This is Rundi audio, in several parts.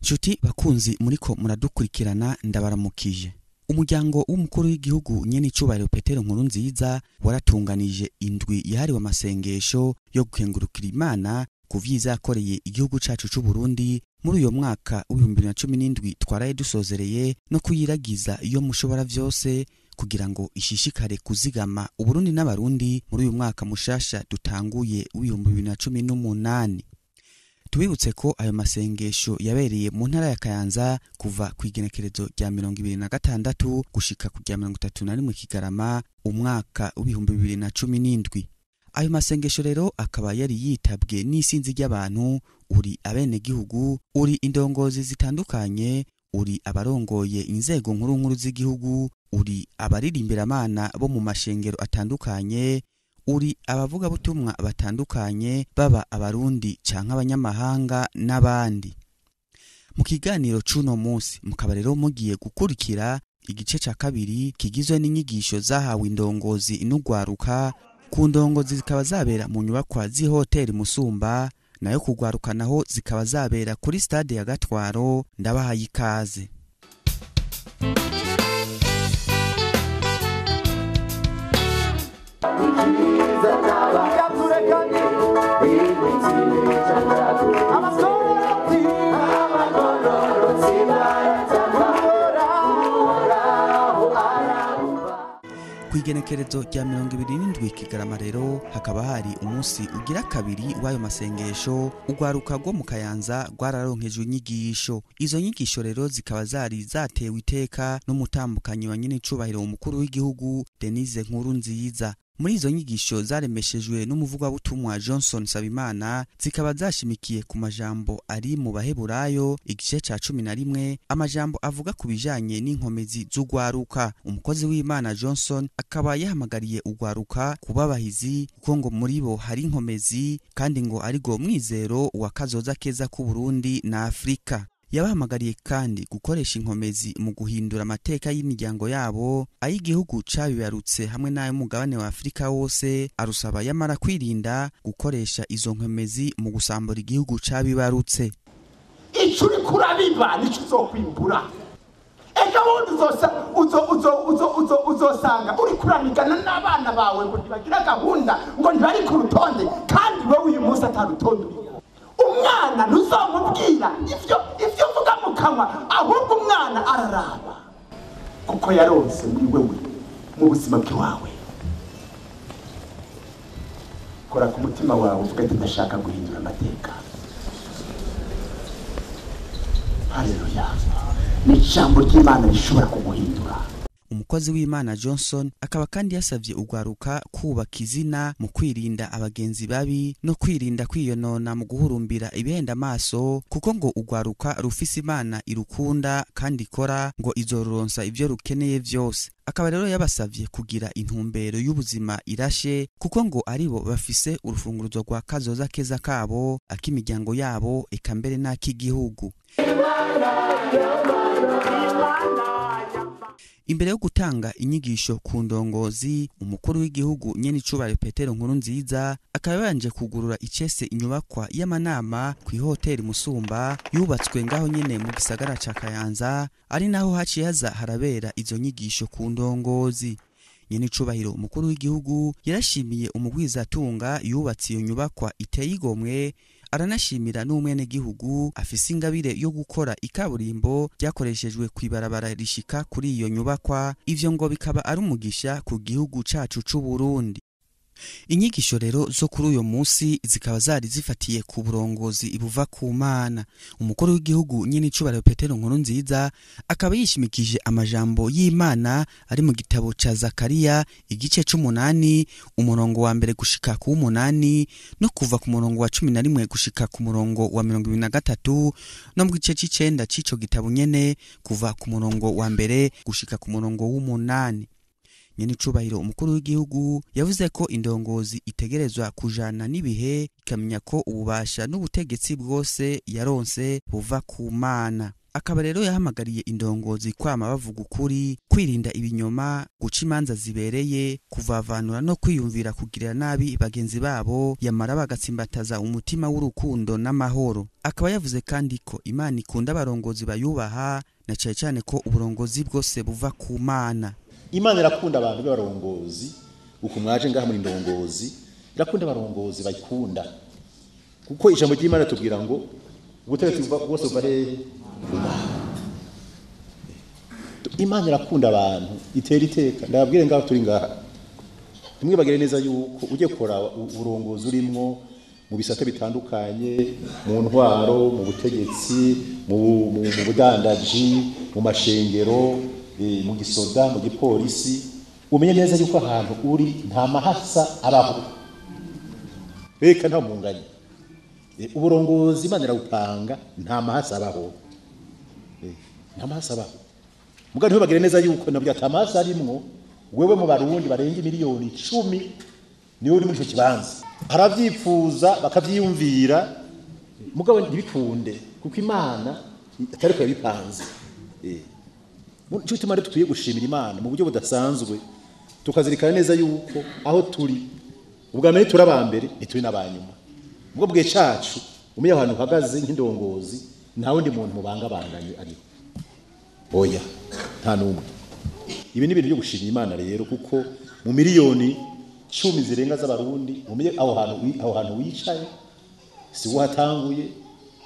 Nshuti bakunzi muriko muradukurikirana, ndabaramukije. Umuryango w'umukuru w'igihugu nyene icubahiro Petero Nkurunziza waratunganije indwi yahariwe amasengesho yo gukengurukira Imana ku vyiza yakoreye igihugu cacu c'u Burundi muri uyo mwaka w'2017 twaraye dusozereye, no kuyiragiza iyo mushobora vyose kugira ngo ishishikare kuzigama Uburundi n'Abarundi muri uyu mwaka mushasha dutanguye w'2018. Tubibutse ko ayo masengesho yabereye mu ntara ya Kayanza kuva ku igenekerezo rya 26 gushika ku rya 31 Kigarama umwaka w'2017. Ayo masengesho rero akaba yari yitabwe n'isinzi ry'abantu, uri abenegihugu, uri indongozi zitandukanye, uri abarongoye inzego nkuru nkuru z'igihugu, uri abaririmbira-Mana bo mu mashengero atandukanye, uri abavugabutumwa batandukanye baba Abarundi canke abanyamahanga n'abandi. Mu kiganiro c'uno munsi mukaba rero mugiye gukurikira igice ca kabiri kigizwe n'inyigisho zahawe indongozi n'ugwaruka. Ku ndongozi zikaba zabera mu nyubakwa z'ihoteli Musumba, nayo kugwaruka naho zikaba zabera kuri stade ya Gatwaro. Ndabahaye ikaze. Kw'igenekerezo rya 27 Kigarama rero hakaba hari umunsi ugira kabiri w'ayo masengesho. Ugwaruka rwo mu Kayanza rwararonkejwe inyigisho. Izo nyigisho rero zikaba zari zatewe iteka n'umutambukanyi wa nyene icubahiro umukuru w'igihugu Denise Nkurunziza. Muri izo nyigisho zaremeshejwe n'umuvugabutumwa Johnson Nsabimana, zikaba zashimikiye ku majambo ari mu Baheburayo igice ca 11, amajambo avuga ku bijanye n'inkomezi z'ugwaruka. Umukozi w'Imana Johnson akaba yahamagariye ugwaruka kubabahizi, kuko ngo muri bo hari inkomezi kandi ngo arigo mwizero wa kazoza keza ku Burundi na Afrika. Yabahamagariye kandi gukoresha inkomezi mu guhindura amateka y'imiryango yabo, ay'igihugu cabibarutse hamwe n'ay'umugabane wa Afrika wose, arusaba yamara kwirinda gukoresha izo nkomezi mu gusambura igihugu cabibarutse. Ico uriko urabiba nico uzokwimbura. Ejo bundi uzosanga uriko uramigana n'abana bawe ngo ntibagira gahunda, ngo ntibari ku rutonde, kandi wowe uyu munsi ata rutonde uriko. Umwana ntuzamubwira ivyo uvuga mu kanwa, ahubwo umwana araraba kuko yaronse muri wewe mu buzima bwawe. Kora ku mutima wawe uvuga ati ndashaka guhindura amateka. Haleluya! Ni ijambo ry'Imana rishobora kuguhindura. Umukozi w'Imana Johnson akaba kandi yasavye ugwaruka kubaka izina mu kwirinda abagenzi babi no kwirinda kwiyonona mu guhurumbira ibihenda amaso, kuko ngo ugwaruka rufise Imana irukunda kandi ikora ngo izoronsa ivyo rukeneye vyose. Akaba rero yabasavye kugira intumbero y'ubuzima irashe, kuko ngo aribo bafise urufunguruzo rwa kazoza keza kabo, ak'imiryango yabo, eka mbere n'ak'igihugu. Imbere yo gutanga inyigisho ku ndongozi, umukuru w'igihugu nyene icubahiro Petero Nkurunziza akaba yabanje kugurura icese inyubakwa y'amanama ku ihoteli Musumba yubatswe ngaho nyene mu gisagara ca Kayanza, ari naho haciye haza harabera izo nyigisho ku ndongozi. Nyene icubahiro umukuru w'igihugu yarashimiye umugwizatunga yubatse iyo nyubakwa iteye igomwe, aranashimira n'umwenegihugu afise ingabire yo gukora ikaburimbo ryakoreshejwe kw'ibarabara rishika kuri iyo nyubakwa. Ivyo ngo bikaba ari umugisha ku gihugu cacu c'u Burundi. Inyigisho rero zo kuri uyo munsi zikaba zari zifatiye ku burongozi ibuva ku Mana. Umukuru w'igihugu nyene icubahiro Petero Nkurunziza akaba yishimikije amajambo y'Imana ari mu gitabo ca Zakariya igice c'umunani umurongo wa 1 gushika ku 8, no kuva ku murongo wa 11 gushika ku murongo wa 23, no mu gice c'icenda c'ico gitabo nyene kuva ku murongo wa 1 gushika ku murongo w'8. Nyene icubahiro umukuru w'igihugu yavuze ko indongozi itegerezwa kujana n'ibihe, ikamenya ko ububasha n'ubutegetsi bwose yaronse buva ku Mana. Akaba rero yahamagariye indongozi kwama bavuga ukuri, kwirinda ibinyoma, guca imanza zibereye, kuvavanura no kwiyumvira kugirira nabi bagenzi babo, yamara bagatsimbataza umutima w'urukundo n'amahoro. Akaba yavuze kandi ko Imana ikunda abarongozi bayubaha, na cyane cyane ko uburongozi bwose buva ku Mana. Imana irakunda abantu b'abarongozi, uko mwaje ngaha muri ndongozi, irakunda abarongozi bayikunda. Kuko ijambo ry'Imana tubwira ngo ubutegetsi bwose buva hehe? Imana irakunda abantu, itera iteka. Ndababwire ngaho turi ngaha, ntimwibagire neza yuko ujye kora uburongozi urimwo mu bisate bitandukanye, mu ntwaro, mu butegetsi, mu budandaji, mu mashengero, mu gisoda, mu gipolisi, umenye neza yuko ahantu uri nta mahasa abaho. Reka nta munganye. Uburongozi Imana irabupanga, nta mahasa abaho. Nta mahasa abaho. Mugabo ntibagire neza yuko nabyo atamasa arimwo, wewe mu Barundi barenga miliyoni 10 niwe uri muri ico kibanza. Aravyifuza bakavyiyumvira, mugabo ntibikunde kuko Imana atari ko yabipanze. Nico gituma rero tukwiye gushimira Imana mu buryo budasanzwe, tukazirikana neza yuko aho turi ubwa mbere turi abambere ntituri n'abanyuma. Ubwo bwe cacu umenye ahantu uhagaze nk'indongozi, nta wundi muntu mubangabanganye ariho. Oya, nta n'umwe. Ibi ni ibintu byo gushimira Imana rero, kuko mu miliyoni 10 zirenga z'abarundi, umenye aho hantu wicaye si wowe hatanguye,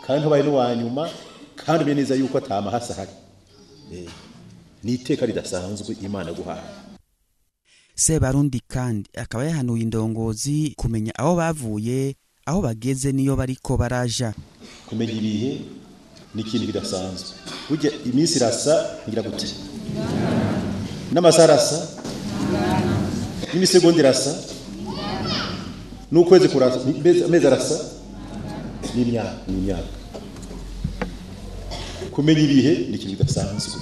kandi ntubaye n'uwanyuma, kandi umenye neza yuko atamahasa ahari. Ni iteka ridasanzwe Imana guhaye. Sebarundi kandi akaba yahanuye indongozi kumenya aho bavuye, aho bageze niyo bariko baraja. Kumenya ibihe ni ikintu kidasanzwe. Burya iminsi irasa ngira gute, n'amasaha arasa, n'imisegonda irasa, n'ukwezi kurasa, amezi arasa, n'imyaka. Kumenya ibihe ni ikintu kidasanzwe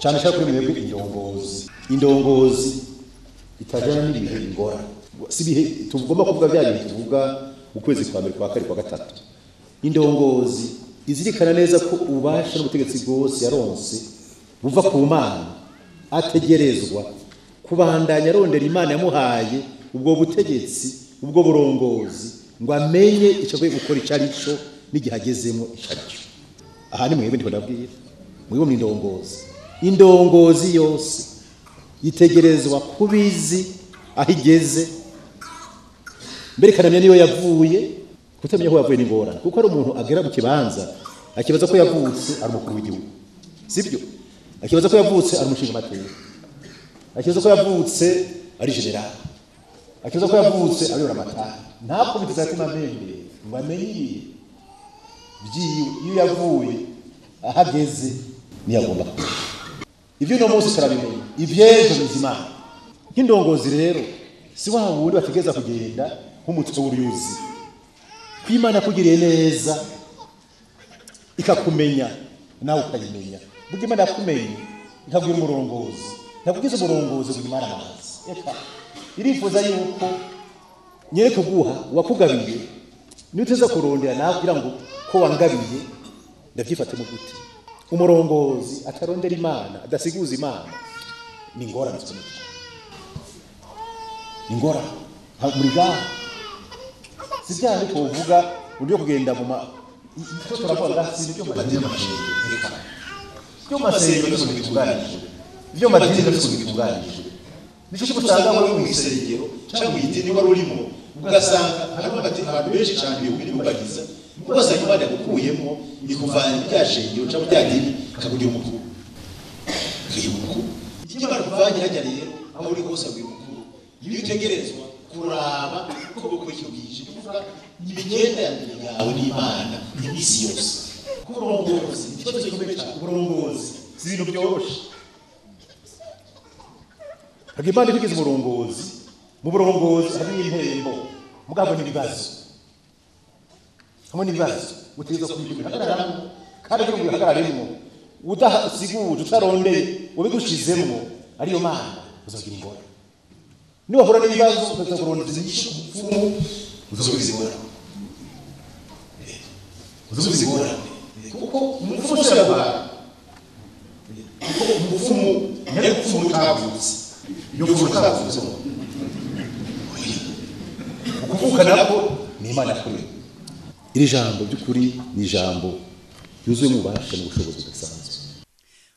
cyane cyane kuri mwebwe indongozi. Indongozi itajana n'ibihe ingora. Si ibihe tugomba kuvuga bya bihe tuvuga ukwezi kwa mbere, kwa kabiri, kwa gatatu. Indongozi izirikana neza ko ububasha n'ubutegetsi bwose yaronse buva ku Mana, ategerezwa kubandanya arondera Imana yamuhaye ubwo butegetsi, ubwo burongozi, ngo amenye icyo akwiye gukora icyo ari cyo n'igihe agezemo icyo ari cyo. Aha ni mwebwe ndiko ndabwira, mwebwe muri indongozi. Indongozi yose itegerezwa kubizi aho igeze, mbere ikanamenya niyo yavuye. Kutamenya aho yavuye ni ingorane, kuko ari umuntu agera mu kibanza akibaza ko yavutse ari umukuru w'igihugu, sibyo? Akibaza ko yavutse ari umushingamateka, akibaza ko yavutse ari general, akibaza ko yavutse ari uramatari. Ntakubitiza agatima mpembero ngo amenye ibihe byiwe, iyo yavuye ahageze niyo agomba kuba. Ibyo uno munsi turabimenya, ivy'ejo bizimana. Nk'indongozi rero si wa wundi bategereza kugenda nk'umutwe w'uruyuzi. Ko Imana yakugiriye neza ikakumenya nawe ukayimenya. Burya Imana yakumenye ikabwira umurongozi, ntabwo umurongozi ngo Imana amazi. Eka irifuza yuko nyere kuguha wakugabiye, niyo uteza kurondera nawe kugira ngo ko wangabiye ndavyifatemo gute. Umurongozi atarondera Imana, adasiguza Imana, ni ingorane zikomeye. Ni ingorane muri gaha. Si bya bindi tuvuga uburyo kugenda mu icyo turavuga si ibyo madini y'amashengero. Ibyo masengero byose bitunganijwe, ibyo madini byose bitunganijwe. Nicyo cyo usanga muri mu isengero cyangwa mu idini wari urimo, ugasanga harimo abantu benshi cyane biyubagiza. Ugasanga Imana yakukuyemo ikuvana ibya shengero cyangwa bya dini ikakugira umukuru. Ikakugira umukuru. Icyo Imana ikuvanye hajya rero aho uri hose aguye umukuru. Iyo utegerezwa kuraba uko bukwiye kuvuga imigenderanire yawe n'Imana iminsi yose. Kuko uburongozi ikibazo gikomeye cyane, uburongozi si ibintu byoroshe. Hagi Imana ibigize umurongozi, mu burongozi harimo impembo, mugabo n'ibibazo. Hamwe n'ibibazo utegerezwa kubihagararamo, kandi kugira ngo ubihagararemo udasiguje utarondeye ubigushizemo ariyo Mana uzogira ingorane. Niwahura n'ibibazo ukaza kurondeza inyishu ku mupfumu, uzogira ingorane. Uzogira ingorane. Kuko umupfumu yaguhaye, kuko umupfumu ntiyari gupfuma utavutse, iyo mvuka utavutse. Ukuvuka nako ni Imana yakuremye. Iri jambo by'ukuri ni ijambo ryuzuye ububasha n'ubushobozi budasanzwe.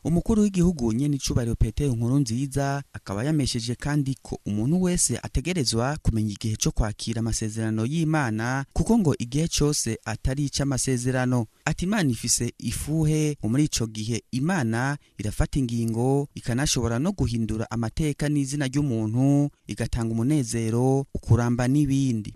Umukuru w'igihugu nyene icubahiro Petero Nkurunziza akaba yamesheje kandi ko umuntu wese ategerezwa kumenya igihe cyo kwakira amasezerano y'Imana, kuko ngo igihe cyose atari ic'amasezerano. Ati Imana ifise ifuhe, muri ico gihe Imana irafata ingingo ikanashobora no guhindura amateka n'izina ry'umuntu, igatanga umunezero, ukuramba n'ibindi.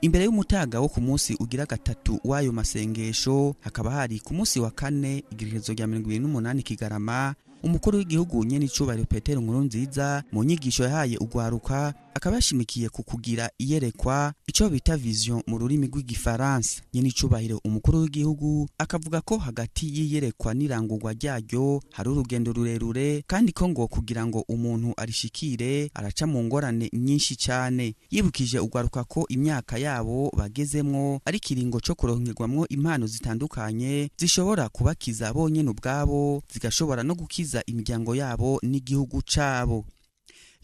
Imbere y'umutaga wo ku munsi ugira gatatu w'ayo masengesho, hakaba hari ku munsi wa kane igerekezo rya 28 Kigarama, umukuru w'igihugu nyene icubahiro Petero Nkurunziza mu nyigisho yahaye ugwaruka akaba yashimikiye ku kugira iyerekwa, ico bita vision mu rurimi rw'igifaransa. Nyene icubahiro umukuru w'igihugu akavuga ko hagati y'iyerekwa n'irangurwa ryaryo hari urugendo rurerure, kandi ko ngo kugira ngo umuntu arishikire araca mu ngorane nyinshi cyane. Yibukije ugwaruka ko imyaka yabo bagezemwo ari kiringo co kuronkerwamwo impano zitandukanye zishobora kubakiza bonyene ubwabo, zigashobora no gukiza imiryango yabo n'igihugu cabo.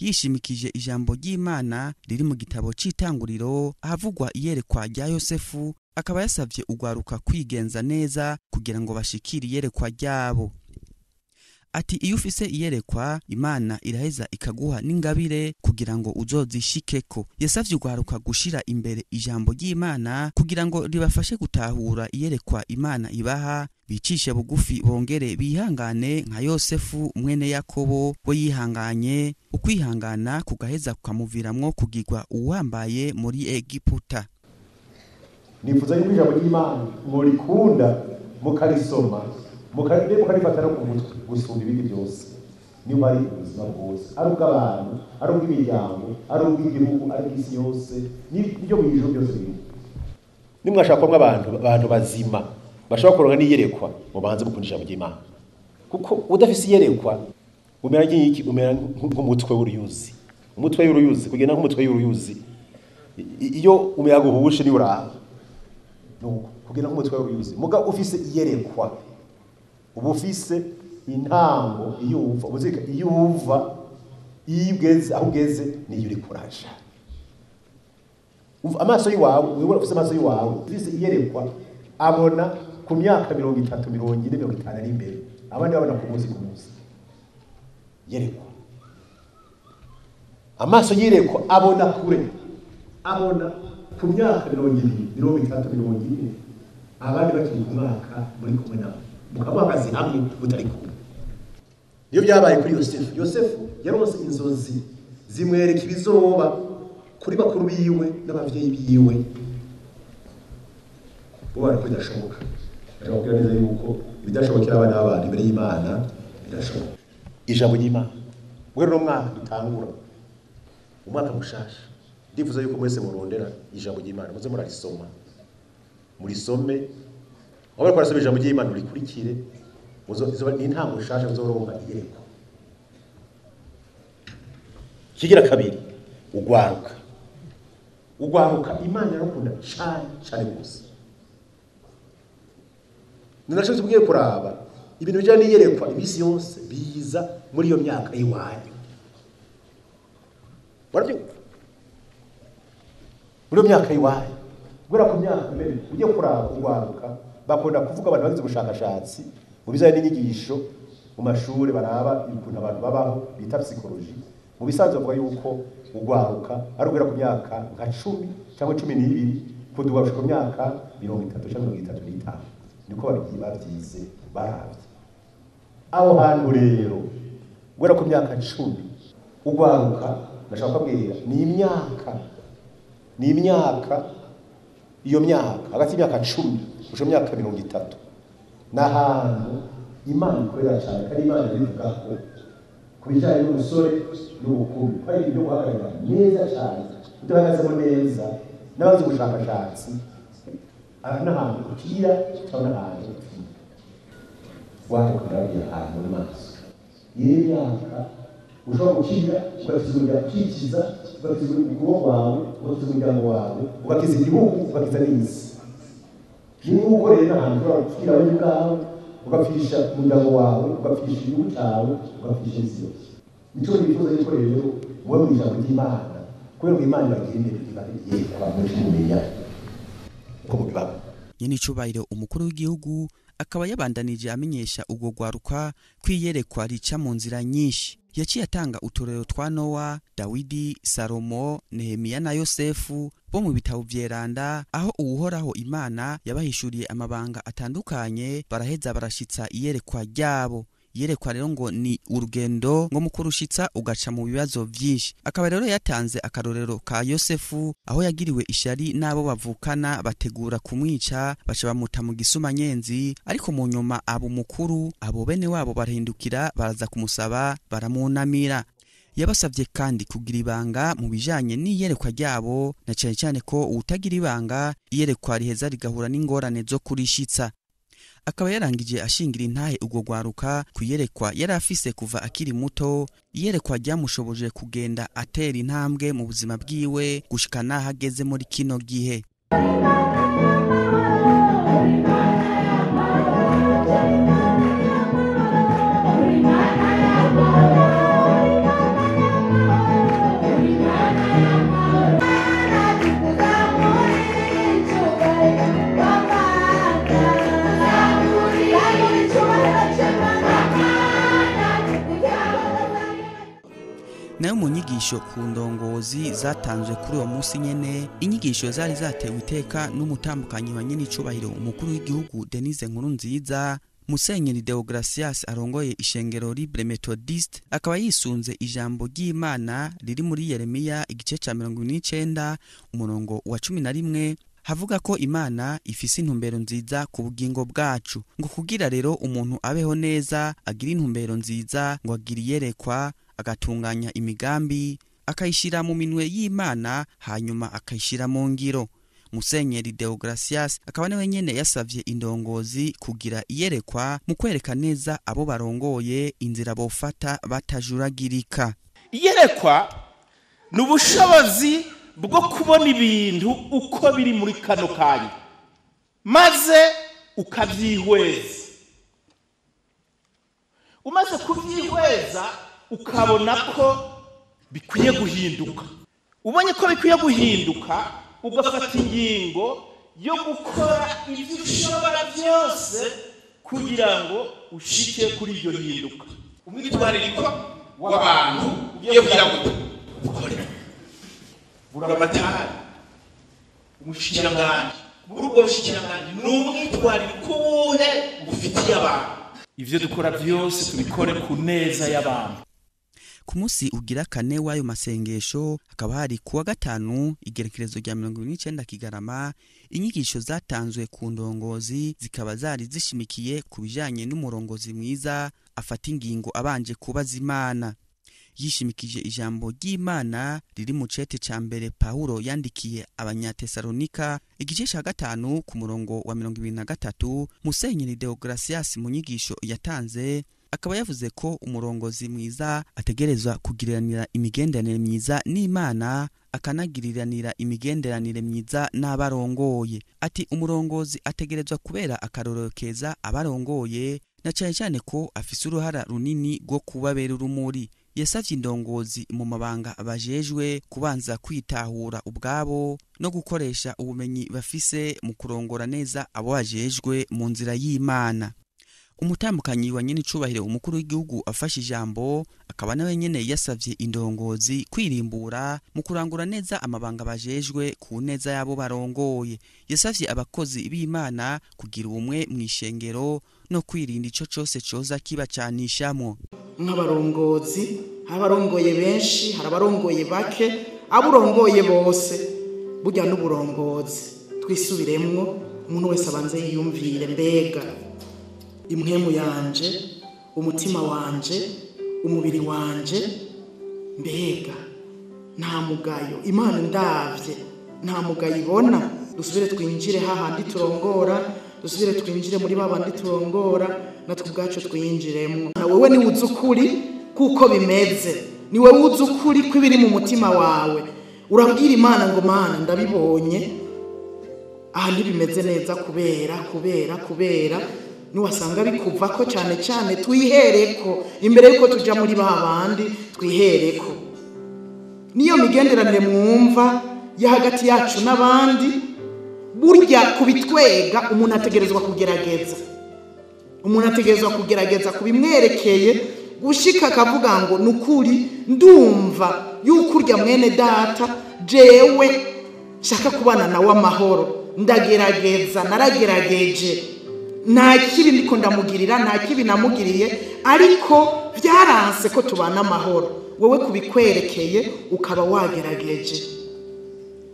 Yishimikije ijambo ry'Imana riri mu gitabo c'itanguriro ahavugwa iyerekwa rya Yosefu, akaba yasavye ugwaruka kwigenza neza kugira ngo bashikire iyerekwa ryabo. Ati iyo ufise iyerekwa Imana iraheza ikaguha n'ingabire kugira ngo uzozishikeko. Yasavye ugwaruka gushira imbere ijambo ry'Imana kugira ngo ribafashe gutahura iyerekwa Imana ibaha, bicishe bugufi bongere bihangane nka Yosefu mwene Yakobo we yihanganye, ukwihangana kugaheza kukamuviramwo kugirwa uwambaye muri Egiputa. Nifuza yuko ijambo ry'Imana murikunda mukarisoma mukarifata no ku mutwe gusumba ibindi byose. Niba ari ubuzima bwose, ari ubw'abantu, ari ubw'imiryango, ari ubw'igihugu, ari ubw'isi yose, n'ibyo mu ijuru byose birimo. Nimwashaka ko abantu bazima bashobora kuronka n'iyerekwa, mubanze mukunda ijambo ry'Imana. Kuko udafise iyerekwa umera nk'iki, umera nk'umutwe w'uruyuzi. Umutwe w'uruyuzi kugenda nk'umutwe w'uruyuzi, iyo umuyaga uhushe ni uraba. Nuko kugenda nk'umutwe w'uruyuzi, muga ufise iyerekwa uba ufise intango iyo uva, ubuzika iyo uva, iyo ugeze aho ugeze niyo uri kuraja. Amaso yiwawe, wewe ufise amaso yiwawe, ufise iyerekwa abona ku myaka 30, 40, 50 ari imbere, abandi babona ku munsi ku munsi. Yerekwa, amaso yirekwa abona kure, abona ku myaka 20, 30, 40, abandi bakiri ku mwaka muri kumwe nabo, mukamuhagaze hamwe mutari kumwe. Niyo byabaye kuri Yosefu. Yosefu yaronse inzozi zimwereka ibizoba kuri bakuru biwe n'abavyeyi biwe, bo bariko bidashoboka. Ndakubwira neza yuko ibidashobokera abana b'abantu imbere y'Imana birashoboka. Ijambo ry'Imana mwero mwaka dutangura umwaka mushasha, ndifuza yuko mwese murondera ijambo ry'Imana, muze murarisoma, murisome. Aho bariko barasoma ijambo ry'Imana urikurikire, izoba ni intango nshasha muzoronka iyerekwa. Kigira kabiri, ugwaruka. Ugwaruka Imana irakunda cyane cyane gose. Ninashatse kubwiye kuraba ibintu bijanye n'iyerekwa imisi yose biza muri iyo myaka y'iwanyu. Warabyumva? Muri iyo myaka y'iwanyu, guhera ku myaka mbere ujye kuraba ugwaruka, bakunda kuvuga abantu bagize ubushakashatsi mu bijanye n'inyigisho mu mashuri, baraba ukuntu abantu babaho bita psychologie. Mu bisanzwe bavuga yuko ugwaruka ari ugera ku myaka nka 10 cyangwa 12 kuduga gushika ku myaka 30 cyangwa 35, niko babyize baravye. Aho hantu rero guhera ku myaka 10 ugwaruka, ndashaka kubabwira ni imyaka iyo myaka hagati y'imyaka 10 gushika myaka 30 n'ahantu Imana ikorera cyane, kandi Imana ibivuga ko ku bijyanye n'umusore n'ubukumi ko ari ibyo guhagarara neza cyane, udahagazemo neza n'abazi ubushakashatsi, aha n'ahantu ukira cyangwa n'ahantu utira. Waje kurabira ahantu mu maso iyo myaka ushobora gukira, ugakiza ukikiza, ugakiza ukuboko kwawe, ugakiza umuryango wawe, ugakiza igihugu, ugakiza n'isi. Ni nk'uko rero ahantu ushobora gupfira wowe ubwawe, ugapfisha umuryango wawe, ugapfisha igihugu cyawe, ugapfisha isi yose. Nico nifuza yuko rero muba mu ijambo ry'Imana, kubera ngo Imana ibagira imbere, ibahe muri kumenya uko mubibamo. Nyenicubahiro umukuru w'igihugu akaba yabandanije amenyesha ubwo rwaruka kwiyerekwa rica mu nzira nyinshi. Yaciye atanga uturero twa Nowa, Dawidi, Salomo, Nehemiya na Yosefu bo mu bitabo vyeranda, aho Uwuhoraho Imana yabahishuriye amabanga atandukanye, baraheza barashitsa iyerekwa ryabo. Iyerekwa rero ngo ni urugendo ngo mu kurushitsa ugaca mu bibazo vyinshi. Akaba rero yatanze akarorero ka Yosefu, aho yagiriwe ishari n'abo bavukana bategura kumwica, baca bamuta mu gisumanyenzi, ariko mu nyuma abo mukuru abo bene wabo barahindukira baraza kumusaba baramunamira. Yabasavye kandi kugira ibanga mu bijanye n'iyerekwa ryabo, na cane cane ko utagira ibanga iyerekwa riheza rigahura n'ingorane zo kurishitsa. Akaba yarangije ashingira intahe ubwo rwaruka kuyerekwa yari afise kuva akiri muto, iyerekwa ryamushoboje kugenda atera intambwe mu buzima bwiwe gushika naho ageze muri kino gihe. Nayo mu nyigisho ku ndongozi zatanzwe kuri uwo munsi nyene, inyigisho zari zatewe iteka n'umutambukanyi wa nyenicubahiro umukuru w'igihugu Denise Nkurunziza, Musenyeri Deogracias arongoye ishengero Libre Methodiste, akaba yisunze ijambo ry'Imana riri muri Yeremiya igice ca 49 umurongo wa 11, havuga ko Imana ifise intumbero nziza ku bugingo bwacu, ngo kugira rero umuntu abeho neza agira intumbero nziza, ngo agire iyerekwa, agatunganya imigambi, akayishira mu minwe y'Imana, hanyuma akayishira mu ngiro. Musenyeri Deogracias akaba niwe nyene yasavye indongozi kugira iyerekwa mu kwereka neza abo barongoye inzira bofata batajuragirika. Iyerekwa ni ubushobozi bwo kubona ibintu uko biri muri kano kanya, maze ukavyihweza. Umaze kuvyihweza ukabona ko bikwiye guhinduka. Ubonye ko bikwiye guhinduka, ugafata ingingo yo gukora ibyo ushobora byose kugira ngo ushike kuri iryo hinduka. Umwitwarariko w'abantu ugiye kugira ngo ukore. Buramatari, umushikiranganji, muri ubwo bushikiranganji ni umwitwarariko wuhe ufitiye abantu. Ivyo dukora byose tubikore ku neza y'abantu. Ku munsi ugira kane w'ayo masengesho hakaba hari kuwa gatanu igerekerezo rya 29 Kigarama, inyigisho zatanzwe ku ndongozi zikaba zari zishimikiye ku bijanye n'umurongozi mwiza afata ingingo abanje kubaza Imana. Yishimikije ijambo ry'Imana riri mu cete ca mbere Paulo yandikiye Abanyatesalonika igice ca 5 ku murongo wa 23, Musenyeri Deogracias mu nyigisho yatanze akaba yavuze ko umurongozi mwiza ategerezwa kugiriranira imigenderanire myiza n'Imana, akanagiriranira imigenderanire myiza n'abarongoye. Ati umurongozi ategerezwa kubera akarorero keza abarongoye, na cyane cyane ko afise uruhara runini rwo kubabera urumuri. Yasavye indongozi mu mabanga abajejwe kubanza kwitahura ubwabo no gukoresha ubumenyi bafise mu kurongora neza abo bajejwe mu nzira y'Imana. Umutambukanyi wa nyenicubahiro umukuru w'igihugu afashe ijambo akaba nawe nyene yasavye indongozi kwirimbura mu kurangura neza amabanga bajejwe ku neza yabo barongoye. Yasavye abakozi b'Imana kugira ubumwe mw'ishengero no kwirinda ico cose coza kibacanishamwo. Nk'abarongozi, abarongoye benshi, harabarongoye bake, aburongoye bose, burya n'uburongozi twisubiremwo, umuntu wese abanze yiyumvire, mbega impwemu yanje, umutima wanje, umubiri wanje, mbega nta mugayo Imana ndavye, nta mugayo ibona. Dusubire twinjire hahandi turongora, dusubire twinjire muri babandi turongora, natwe ubwacu twinjiremwo. Na wewe ni uzi ukuri kuko bimeze, ni wewe uzi ukuri kw'ibiri mu mutima wawe. Urabwira Imana ngo Mana ndabibonye, Aha ntibimeze neza kubera kubera kubera niwasanga bikuvako cyane cyane twihereko imbere yuko tuja muri ba bandi, twihereko. Niyo migenderanire mwumva ya hagati yacu n'abandi, burya kubitwega umuntu ategerezwa kugerageza. Umuntu ategerezwa kugerageza kubimwerekeye, gushika akavuga ngo nukuri ndumva yuko urya mwene data jewe nshaka kubana nawe amahoro, ndagerageza, naragerageje, nta kibi ndiko ndamugirira, nta kibi namugiriye, ariko byaranse ko tubana amahoro. Wowe kubikwerekeye ukaba wagerageje,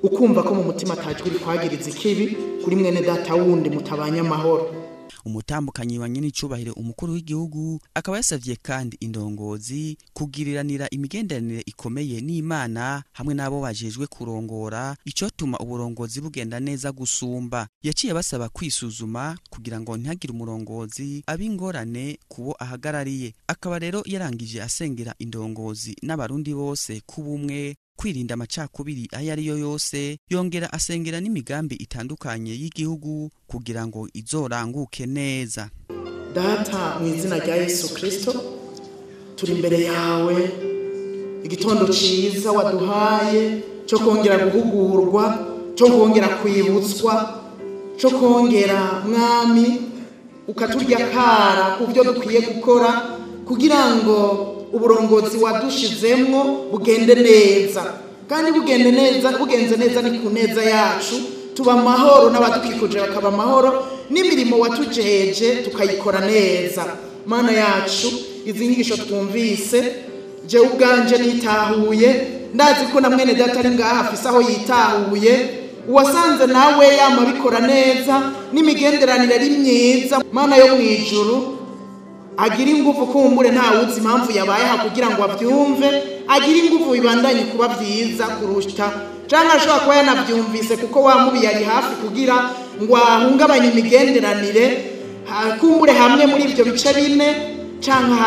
ukumva ko mu mutima atajwi rikwagiriza ikibi kuri mwene data wundi mutabanye amahoro. Umutambukanyi wa nyenicubahiro umukuru w'igihugu akaba yasavye kandi indongozi kugiriranira imigenderanire ikomeye n'Imana hamwe n'abo bajejwe kurongora, icotuma uburongozi bugenda neza gusumba. Yaciye basaba kwisuzuma kugira ngo ntihagire umurongozi abingorane kubo ahagarariye. Akaba rero yarangije asengera indongozi n'abarundi bose kubumwe, kwirinda amacakubiri ayo ariyo yose, yongera asengera n'imigambi itandukanye y'igihugu kugira ngo izoranguke neza. Data, mu izina rya Yesu Kristo, turi imbere yawe, igitondo ciza waduhaye cyo kongera guhugurwa, cyo kongera kwibutswa, cyo kongera Mwami ukaturya kara ku byo dukwiye gukora kugira ngo uburongozi wadushizemwo bugende neza, kandi bugende neza, bugenze neza ni ku neza yacu, tuba amahoro n'abadukikuje bakaba amahoro, n'imirimo watujeje tukayikora neza. Mana yacu, izi nyigisho twumvise je ubwanje nitahuye, ndazi ko na mwene data ari ngaha afise aho yitahuye, uwasanze nawe yamabikora neza n'imigenderanire ari myiza. Mana yo mwijuru, agira ingufu kumbure ntawuzi impamvu yabaye aha kugira ngo abyumve, agira ingufu bibandanye kuba byiza kurusha, canke ashobora kuba yanabyumvise kuko wamubi yari hafi kugira ngo ahungabanye imigenderanire, kumbure hamwe muri ibyo bice bine canke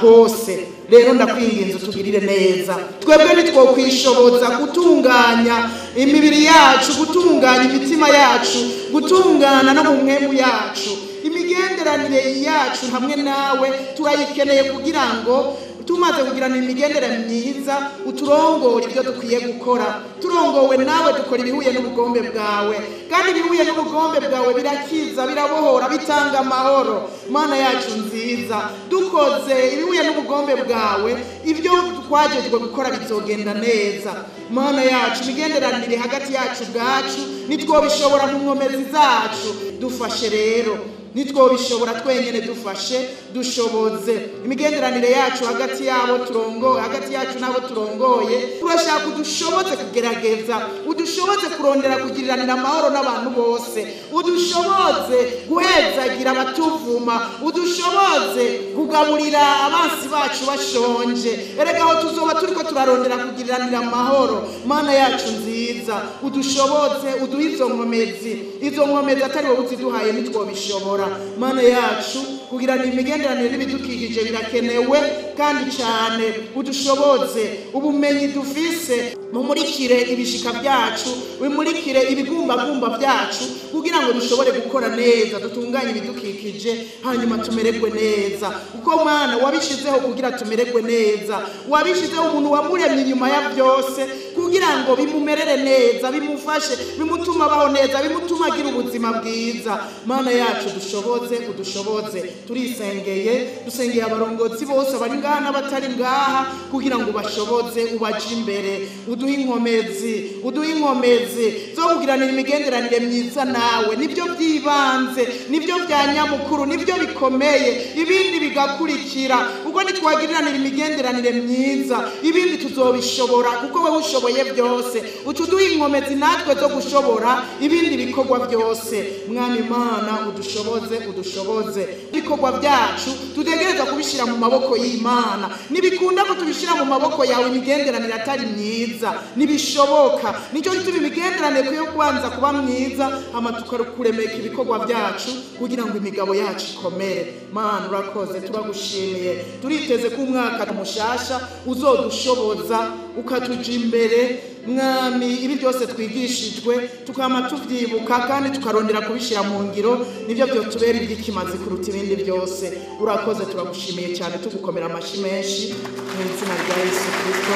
hose. Rero ndakwinginze utugirire neza, twebwe nitwokwishoboza gutunganya imibiri yacu, gutunganya imitima yacu, gutungana no mu mwemu yacu. Imigenderanire yacu hamwe nawe turayikeneye kugira ngo tumaze kugirana imigenderanire myiza uturongore ibyo dukwiye gukora. Turongowe nawe dukora ibihuye n'ubugombe bwawe, kandi ibihuye n'ubugombe bwawe birakiza, birabohora, bitanga amahoro. Mana yacu nziza, dukoze ibihuye n'ubugombe bwawe, ibyo twajejwe gukora bizogenda neza. Mana yacu, imigenderanire hagati yacu ubwacu nitwobishobora mu nkomezi zacu, dufashe rero nitwobishobora twenyene, dufashe, dushoboze imigenderanire yacu hagati yabo turongoye, hagati yacu nabo turongoye. Turashaka udushoboze kugerageza, udushoboze kurondera kugiriranira amahoro n'abantu bose, udushoboze guhezagira abatuvuma, udushoboze kugaburira abansi bacu bashonje. Erega aho tuzoba turiko turarondera kugiriranira amahoro. Mana yacu nziza, udushoboze, uduhe izo nkomezi, izo nkomezi atari wowe uziduhaye nitwobishobora. Mana yacu, kugirana imigenderanire n'ibidukikije birakenewe kandi cyane, udushoboze ubumenyi dufise, mumurikire ibishika byacu, bimurikire ibigumbagumba byacu, kugira ngo dushobore gukora neza, dutunganye ibidukikije, hanyuma tumererwe neza. Uko Mana wabishizeho kugira tumererwe neza, wabishizeho umuntu wamuremye inyuma ya byose kugira ngo bimumerere neza, bimufashe, bimutuma abaho neza, bimutuma agira ubuzima bwiza. Mana yacu, dushoboze, udushoboze. Turisengeye, dusengeye abarongozi bose bari ngaha n'abatari ngaha, kugira ngo bashoboze, ubaje imbere, uduhe inkomezi, uduhe inkomezi zo kugiranira imigenderanire myiza nawe. Nibyo byibanze, nibyo bya nyamukuru, nibyo bikomeye, ibindi bigakurikira. Ubwo nitwagiriranira imigenderanire myiza, ibindi tuzobishobora, kuko wowe ushoboye byose. Utuduhe inkomezi natwe zo gushobora ibindi bikorwa byose. Mwami Mana, udushoboze, udushoboze ibikorwa byacu tutegereza kubishyira mu maboko y'Imana. Nibikunda ko tubishyira mu maboko yawe imigenderanire atari myiza, nibishoboka. Nicyo gituma imigenderanire ikwiye kubanza kuba myiza, hama tukakuremeka ibikorwa byacu kugira ngo imigabo yacu ikomere. Mana urakoze, turagushimiye. Turiteze ko umwaka mushasha uzodushoboza, ukatuja imbere, Mwami, ibi byose twigishijwe tukama tuvyibuka kandi tukarondera kubishira mu ngiro, nivyo byotubera iby'ikimazi kuruta ibindi byose. Urakoze, turagushimiye cyane, tugukomera amashi menshi mu izina rya Yesu Kristo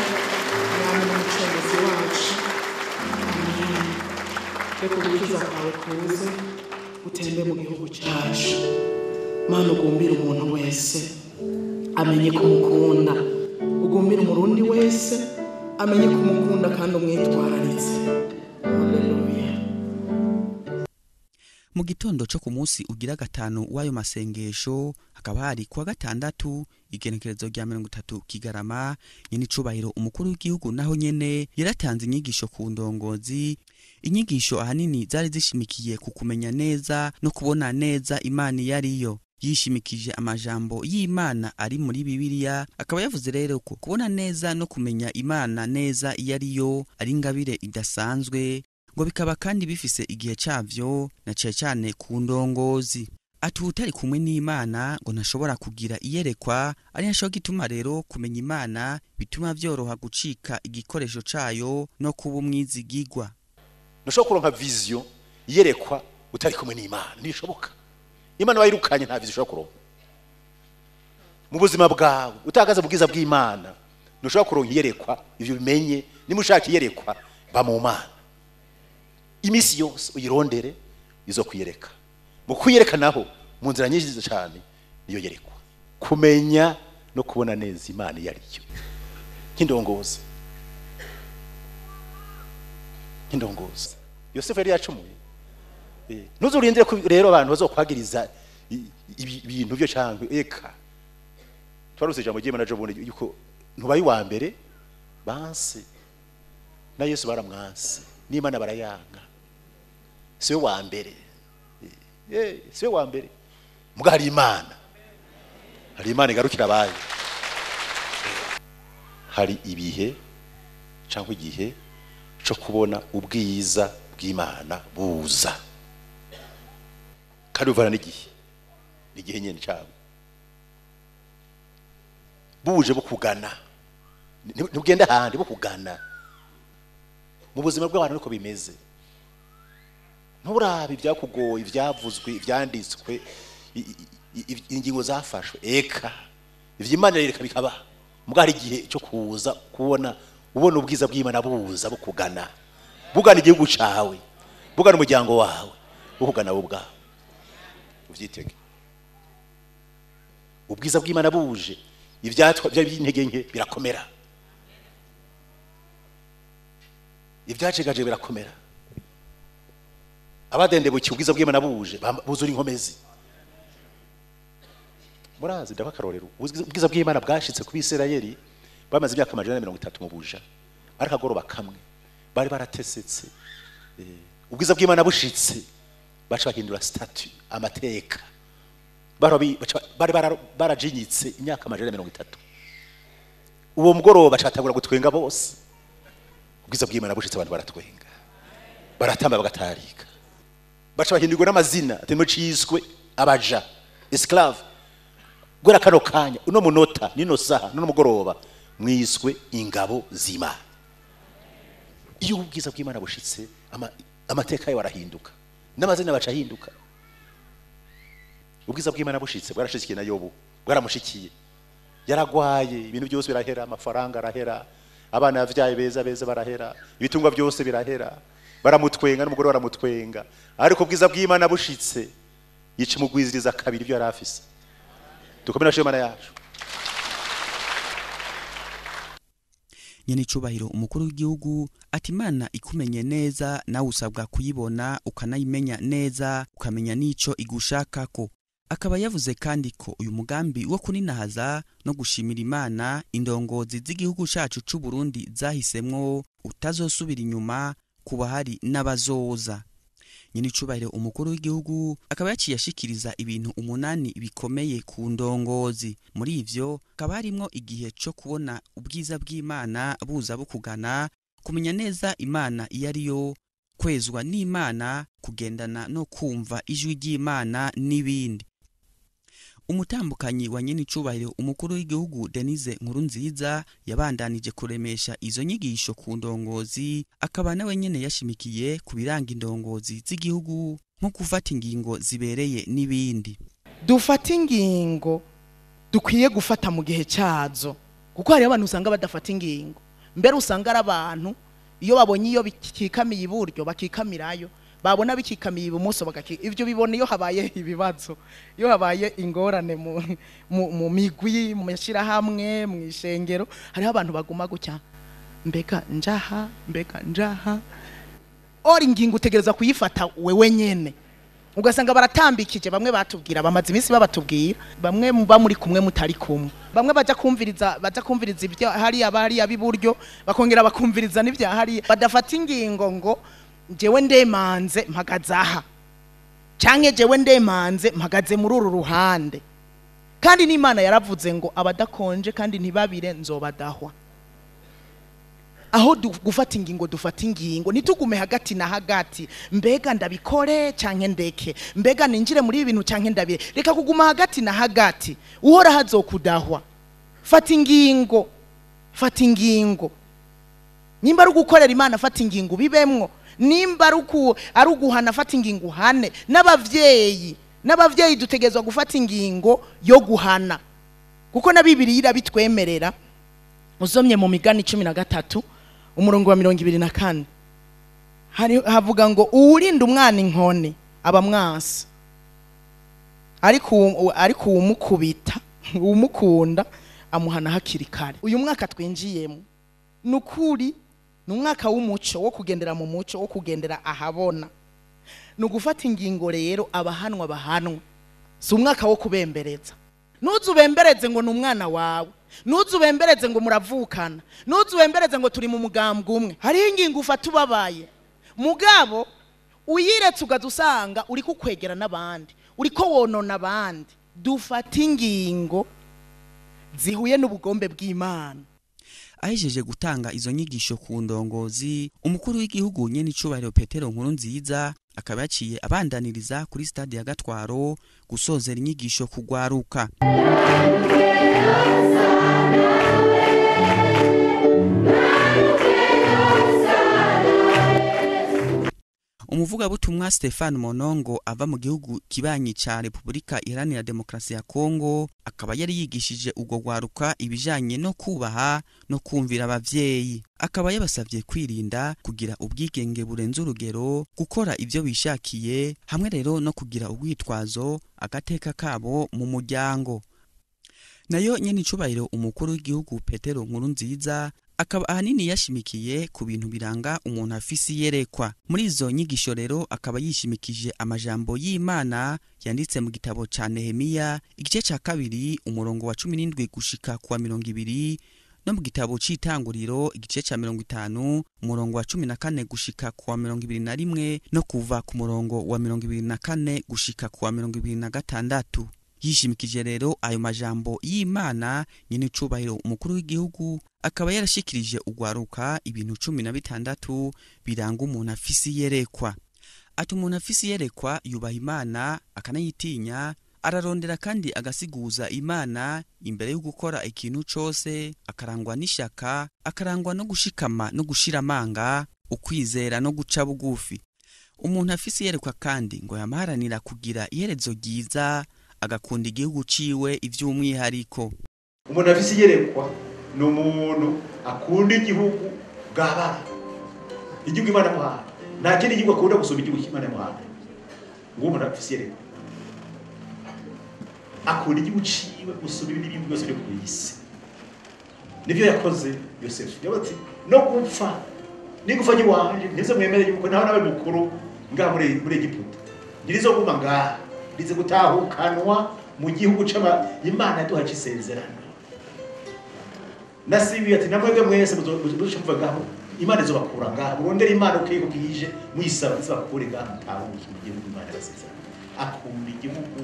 Mwami n'Umucunguzi wacu. Amen. Reka ugukiza kwawe kuze utembe mu gihugu cyacu. Mana, ugumbire umuntu wese amenye kumukunda, ugumbire umurundi wese amenye kumukunda kandi umwitwararitse. Haleluya. Mu gitondo cyo ku munsi ugira gatanu w'ayo masengesho, hakaba hari kuwa gatandatu igenekerezo rya 30 Kigarama, nyenicubahiro umukuru w'igihugu naho nyene yaratanze inyigisho ku ndongozi. Inyigisho ahanini zari zishimikiye ku kumenya neza no kubona neza Imana iyo ariyo, yishimikije amajambo y'Imana ari muri Bibiliya. Akaba yavuze rero ko kubona neza no kumenya Imana neza iyo ariyo ari ingabire idasanzwe, ngo bikaba kandi bifise igihe cavyo, na cane cane ku ndongozi. Ati utari kumwe n'Imana ngo ntashobora kugira iyerekwa, ari naco gituma rero kumenya Imana bituma vyoroha gucika igikoresho cayo no kuba umwizigigwa. Ntushobora kuronka vision iyerekwa utari kumwe n'Imana, ntibishoboka. Imana wayirukanye nta vision ushobora kuronka mu buzima bwawe. Utahagaze mu bwiza bw'Imana ntushobora kuronka iyerekwa. Ivyo bimenye, niba ushaka iyerekwa ba mu Mana iminsi yose, uyirondere izo kwiyereka. Mu kwiyereka naho mu nzira nyinshi cyane niyo yerekwa, kumenya no kubona neza Imana iyo ariyo. Nk'indongozi, nk'indongozi, Yosefu yari yacumuye. Ntuzurindire ko rero abantu bazokwagiriza ibintu byo cyangwa eka. Twaruse ijambo ry'Imana ejo bundi yuko ntubaye uwa mbere banse, na Yesu baramwanse, n'Imana barayanga. Siwe wa mbere, siwe wa mbere, muga hari Imana, hari Imana igarukira abayo. Hari ibihe cyangwa igihe cyo kubona ubwiza bw'Imana buza, kandi buvana n'igihe, n'igihe nyene cyabo buje bukugana, ntugende ahandi, bukugana. Mu buzima bw'abantu niko bimeze. Nturabe ibyakugoye, ibyavuzwe, ibyanditswe, ingingo zafashwe, eka ivy'Imana yereka bikaba. Muga hari igihe cyo kuza kubona, ubona ubwiza bw'Imana buza bukugana, bugana igihugu cawe, bugana umuryango wawe, bukugana wowe ubwawe. Uvyitege ubwiza bw'Imana buje, ivyatwa by'intege nke birakomera, ibyacegaje birakomera, abadendebukiye ubwiza bw'Imana buje buzura inkomezi. Murazi, ndaba akarorero, ubwiza bw'Imana bwashitse ku Bisirayeli bamaze imyaka 430 mu buja, ariko agoroba kamwe bari baratesetse. Ubwiza bw'Imana bushitse baca bahindura statut, amateka. Bari barajinyitse imyaka 430, uwo mugoroba bacatagura gutwenga bose. Ubwiza bw'Imana bushitse abantu baratwenga, baratamba, bagatarika, baca bahindurwa n'amazina, ati muciswe abaja, esclave. Gwera kano kanya, uno munota, nino saha, nuno mugoroba, mwiswe ingabo z'Imana. Iyo ubwiza bw'Imana bushitse amateka yawe arahinduka, n'amazina baca ahinduka. Ubwiza bw'Imana bushitse bwarashikiye na Yobu, bwaramushikiye. Yaragwaye, ibintu byose birahera, amafaranga arahera, abana yavyaye beza beza barahera, ibitungwa byose birahera, baramutwenga n'umugore baramutwenga. Ariko ubwiza bw'Imana bushitse yica imugwiziriza kabiri ibyo yari afise. Dukomere Imana yacu. Nyenicubahiro umukuru w'igihugu ati Imana ikumenye neza nawe usabwa kuyibona ukanayimenya neza, ukamenya n'ico igushakako. Akaba yavuze kandi ko uyu mugambi wo kuninahaza no gushimira Imana indongozi z'igihugu cacu c'u Burundi zahisemwo utazosubira inyuma kuba hari n'abazoza. Nyenicubahiro umukuru w'igihugu akaba yaciye ashikiriza ibintu 8 bikomeye ku ndongozi. Muri ivyo akaba harimwo igihe co kubona ubwiza bw'Imana buza bukugana, kumenya neza Imana iyo ariyo, kwezwa n'Imana, kugendana no kumva ijwi ry'Imana n'ibindi. Umutambukanyi wa nyenicubahiro umukuru w'igihugu Denise Nkurunziza yabandanije kuremesha izo nyigisho ku ndongozi, akaba nawe nyene yashimikiye ku biranga indongozi z'igihugu nko gufata ingingo zibereye n'ibindi. Dufata ingingo dukwiye gufata mu gihe cyazo, kuko hari abantu usanga badafata ingingo. Mbere usanga ari abantu iyo babonye iyo bikikamiye iburyo bakikamirayo, babona bikikamiye ibumoso bagaki. Ivyo bibona iyo habaye ibibazo, iyo habaye ingorane mu migwi, mu mashirahamwe, mu ishengero, hariho abantu baguma gutya, mbega njaha, mbega njaha. Ori ingingo utegereza kuyifata wewe nyene. Ugasanga baratambikije, bamwe batubwira, bamaze iminsi babatubwira, bamwe muba muri kumwe mutari kumwe, bamwe baja kumviriza ibyo hariya bariya biburyo, bakongera bakumviriza n'ibya hariya, badafata ingingo ngo jewe ndemanze mpagaze aha, canke jewe ndemanze mpagaze muri uru ruhande. Kandi n'Imana yaravuze ngo abadakonje kandi ntibabire nzobadahwa. Aho gufata ingingo dufata ingingo, ntitugume hagati na hagati, mbega ndabikore canke ndeke, mbega ninjire muri ibi bintu canke ndabire. Reka kuguma hagati na hagati, uhora hazokudahwa. Fata ingingo, fata ingingo. Nimba ari ugukorera Imana fata ingingo bibemwo, nimba ari uguhana fata ingingo uhane. N'abavyeyi dutegezwa gufata ingingo yo guhana, kuko na Bibiliya irabitwemerera. Uzomye mu migani 13 umurongo wa 24, hari havuga ngo uwurinda umwana inkoni aba mwansi, ariko uwumukubita uwumukunda amuhana hakiri kare. Uyu mwaka twinjiyemo nukuri ni umwaka w'umuco, wo kugendera mu muco, wo kugendera ahabona. Ni ugufata ingingo rero, abahanwa bahanwe. Si umwaka wo kubembereza. Ntuzubembereze ngo ni umwana wawe, ntuzubembereze ngo muravukana, ntuzubembereze ngo turi mu mugambwe umwe. Hariho ingingo ufata ubabaye, mugabo uyiretse ugaza usanga uri kukwegera n'abandi, uriko wonona abandi. Dufata ingingo zihuye n'ubugombe bw'Imana. Ahejeje gutanga izo nyigisho ku ndongozi, umukuru w'igihugu nyenicubahiro Petero Nkurunziza akaba yaciye abandaniriza kuri stade ya Gatwaro gusozera inyigisho kugwaruka. Umuvugabutumwa Stefan Monongo ava mu gihugu kibanyi ca Republika Iharanira Demokrasi ya Kongo akaba yari yigishije ubwo gwaruka ibijanye no kubaha no kumvira abavyeyi. Akaba yabasavye kwirinda kugira ubwigenge burenze urugero, gukora ivyo bishakiye, hamwe rero no kugira ubwitwazo agateka kabo mu muryango. Nayo nyenicubahiro umukuru w'igihugu Petero Nkurunziza akaba ahanini yashimikiye ku bintu biranga umuntu afise iyerekwa. Muri izo nyigisho rero akaba yishimikije amajambo y'Imana yanditse mu gitabo ca Nehemiya igice ca 2 umurongo wa 17 gushika kuwa 20, no mu gitabo c'itanguriro igice ca 50 umurongo wa 14 gushika kuwa 21, no kuva ku murongo wa 24 gushika kuwa 26. Yishimikije rero ayo majambo y'Imana nyenicubahiro umukuru w'igihugu akaba yarashikirije ugwaruka ibintu 16 biranga umuntu afise iyerekwa. Ati umuntu afise iyerekwa yubaha Imana akanayitinya, ararondera kandi agasiguza Imana imbere yo gukora ikintu cose, akarangwa n'ishaka, akarangwa no gushikama no gushira amanga, ukwizera no guca bugufi. Umuntu afise iyerekwa kandi ngo yamaharanira kugira iherezo ryiza, agakunda igihugu ciwe ivy'umwihariko. Umuntu afise iyerekwa ni umuntu akunda igihugu bwabara, igihugu Imana yamuhaye. Nta kindi gihugu akunda gusumba igihugu Imana yamuhaye. Ngo umuntu afise iyerekwa akunda igihugu ciwe gusumba ibindi bintu byose biri ku isi. Nivyo yakoze Yosefu. Yavuze ati no gupfa nigufa ry'iwanje ntize mwemere yuko naho nabe mukuru ngaha muri Egiputa, ntirizoguma ngaha, rize gutahukanwa mu gihugu c'aba Imana yaduhaye isezerano. Nasibiye ati namwebwe mwese muzoca muva ngaho, Imana izobakura ngaha, murondere Imana uko bwije muyisaba izabakure ngaha mutahuke mu gihugu Imana yabasezerano. Akunda igihugu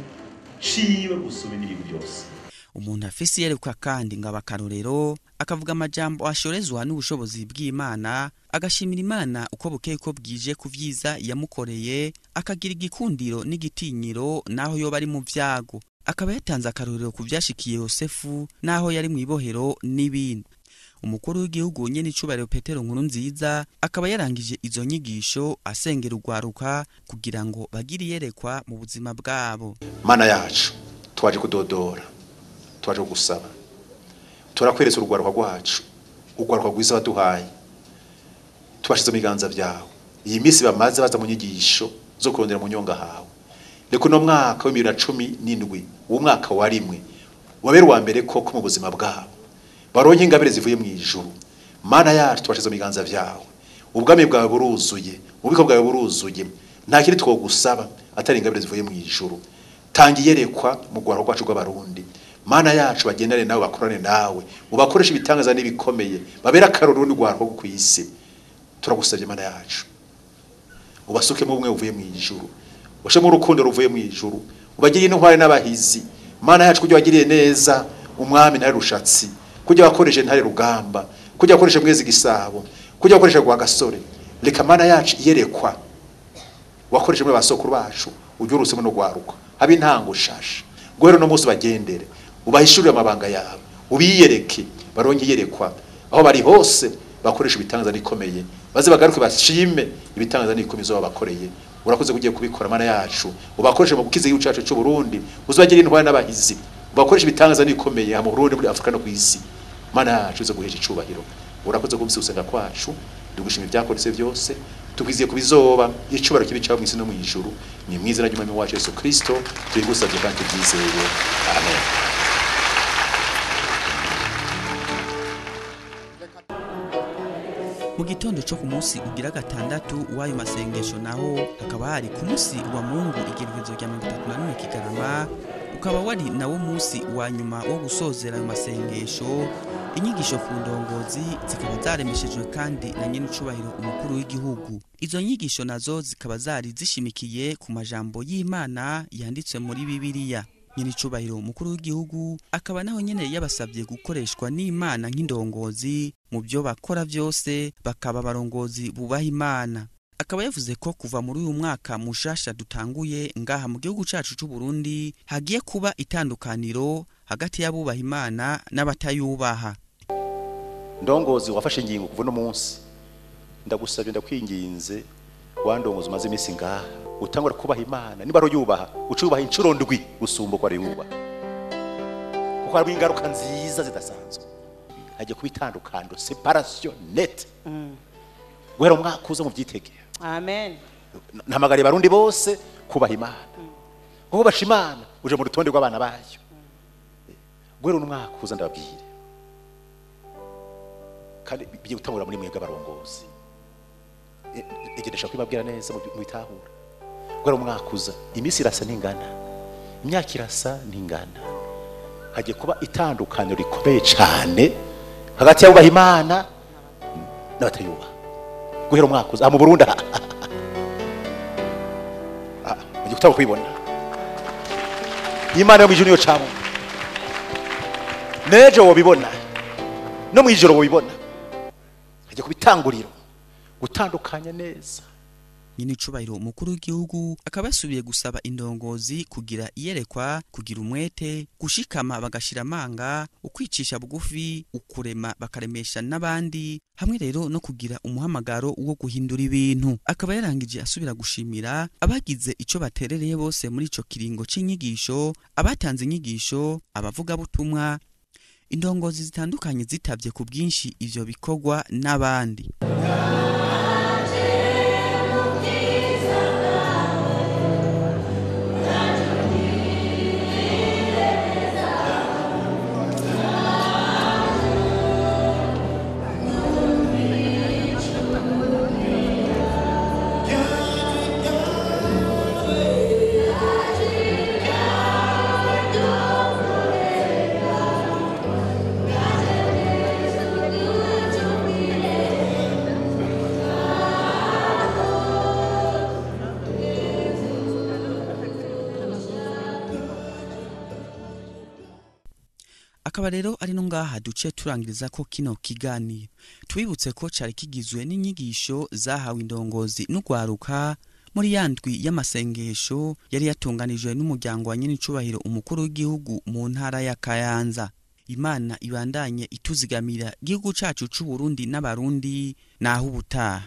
ciwe gusumba ibindi byose. Umuntu afise iyerekwa kandi ngo abakarorero, akavuga amajambo ashorezwa n'ubushobozi bw'Imana, agashimira Imana uko bukeye ko bwije ku vyiza yamukoreye, akagira igikundiro n'igitinyiro naho yoba ari mu vyago. Akaba yatanze akarorero ku vyashikiye Yosefu naho yari mw'ibohero n'ibindi. Umukuru w'igihugu nyene icubahiro Petero Nkurunziza akaba yarangije izo nyigisho asengera urwaruka kugira ngo bagire iyerekwa mu buzima bwabo. Mana yacu, twaje kudodora, twaje gusaba, turakweretse urwaruka rwacu, urwaruka rwiza waduhaye, tubashize mu biganza byawe. Iyi minsi bamaze baza mu nyigisho zo kurondera mu nyonga hawe. Reka uno mwaka wa 2017, uwo mwaka wa rimwe wabera uwa mbere koko mu buzima bwabo, baronke ingabire zivuye mu ijuru. Mana yacu, tubashize mu biganza byawe. Ubwami bwawe buruzuye, ububiko bwawe buruzuye, nta kindi twogusaba atari ingabire zivuye mu ijuru. Tanga iyerekwa mu rwaro rwacu rw'Abarundi. Mana yacu, bagendane nawe, bakorane nawe, ubakoreshe ibitangaza n'ibikomeye, babera akarorero n'urwaro rwo ku isi. Turagusabye Mana yacu, ubasukemo ubumwe buvuye mu ijuru, ushemo urukundo ruvuye mu ijuru, ubagiriye intwari n'abahizi. Mana yacu, kujya wagiriye neza umwami Ntare Rushatsi, kujya wakoreshe Ntare Rugamba, kujya wakoreshe Mwezi Gisabo, kujya wakoreshe Rwagasore, reka Mana yacu iyerekwa wakoreshe muri basokuru bacu ujye no rwaruka habe intango shasha. Guhera no munsi bagendere, ubahishurire amabanga yabo, ubiyereke, baronke iyerekwa aho bari hose, bakoresha ibitangaza nikomeye, baze bagaruke bashime ibitangaza nikomeye zo babakoreye. Urakoze kugiye kubikora Mana yacu, ubakoreshe mu gukiza igihugu cyacu cy'u Burundi, uzabagire intwari n'abahizi, ubakoreshe ibitangaza nikomeye mu Burundi, muri Afrika no ku isi. Mana yacu, uze guhesha icubahiro. Urakoze kumvise usenga kwacu, dugushima ibyakoretse byose, tukwiziye kubizoba. Icubahiro kibi cyawe mu isi no mu ijuru. Ni mu izina ry'Umwami wacu Yesu Kristo tubigusabye kandi tubyizeye, amen. Mu gitondo cyo ku munsi ugira gatandatu w'ayo masengesho, naho hakaba hari ku munsi wa Mungu igerekezo rya 31 Kigarama, ukaba wari nawo munsi wa nyuma wo gusozera ayo masengesho. Inyigisho ku ndongozi zikaba zaremeshejwe kandi na nyene icubahiro umukuru w'igihugu. Izo nyigisho nazo zikaba zari zishimikiye ku majambo y'Imana yanditswe muri Bibiliya. Nyene icubahiro umukuru w'igihugu akaba naho nyene yabasabye gukoreshwa n'Imana nk'indongozi mu byo bakora byose, bakaba abarongozi bubaha Imana. Akaba yavuze ko kuva muri uyu mwaka mushasha dutanguye ngaha mu gihugu cacu c'u Burundi hagiye kuba itandukaniro hagati y'abubaha Imana n'abatayubaha. Ndongozi wafashe ingingo kuva no munsi, ndagusabye, ndakwinginze, wandongozi umaze iminsi ngaha, utangura kubaha Imana. Niba aruyubaha, ucubaha inshuro ndwi gusumba uko ariyubaha, kuko hari ingaruka nziza zidasanzwe. Hagiye kuba itandukano, separation net, guhera umwaka uza mu byitegeye. Amen. Ntamagariye Abarundi bose kubaha Imana, kuko basha Imana uje mu rutonde rw'abana bayo. Guhera umwaka uza, ndababwire, kandi bigiye gutangura muri mwebwe abarongozi, igendesha kwibabwira neza mu bitahura. Guhera umwaka uza, iminsi irasa n'ingana, imyaka irasa n'ingana, hagiye kuba itandukaniro rikomeye cyane hagati y'abubaha Imana n'abatayubaha. Guhera umwaka uza mu Burundi mugiye gutangura kubibona. Imana yo mu ijuru niyo camwe, n'ejo wobibona, no mu ijoro wobibona. Hagiye kuba itanguriro gutandukanya neza. Nyine icubahiro umukuru w'igihugu akaba yasubiye gusaba indongozi kugira iyerekwa, kugira umwete, gushikama bagashira amanga, ukwicisha bugufi, ukurema bakaremesha n'abandi, hamwe rero no kugira umuhamagaro wo guhindura ibintu. Akaba yarangije asubira gushimira abagize ico baterereye bose muri ico kiringo c'inyigisho, abatanze inyigisho, abavugabutumwa, indongozi zitandukanye zitavye ku bwinshi ivyo bikorwa n'abandi. Akaba rero ari no ngaha duce turangiriza ko kino kiganiro. Twibutse ko cari kigizwe n'inyigisho zahawe indongozi n'ugwaruka Muri ya ndwi y'amasengesho yari yatunganijwe n'umuryango wa nyenicubahiro umukuru w'igihugu mu ntara ya Kayanza. Imana ibandanye ituzigamira igihugu cacu c'u Burundi n'abarundi. Naho ubutaha.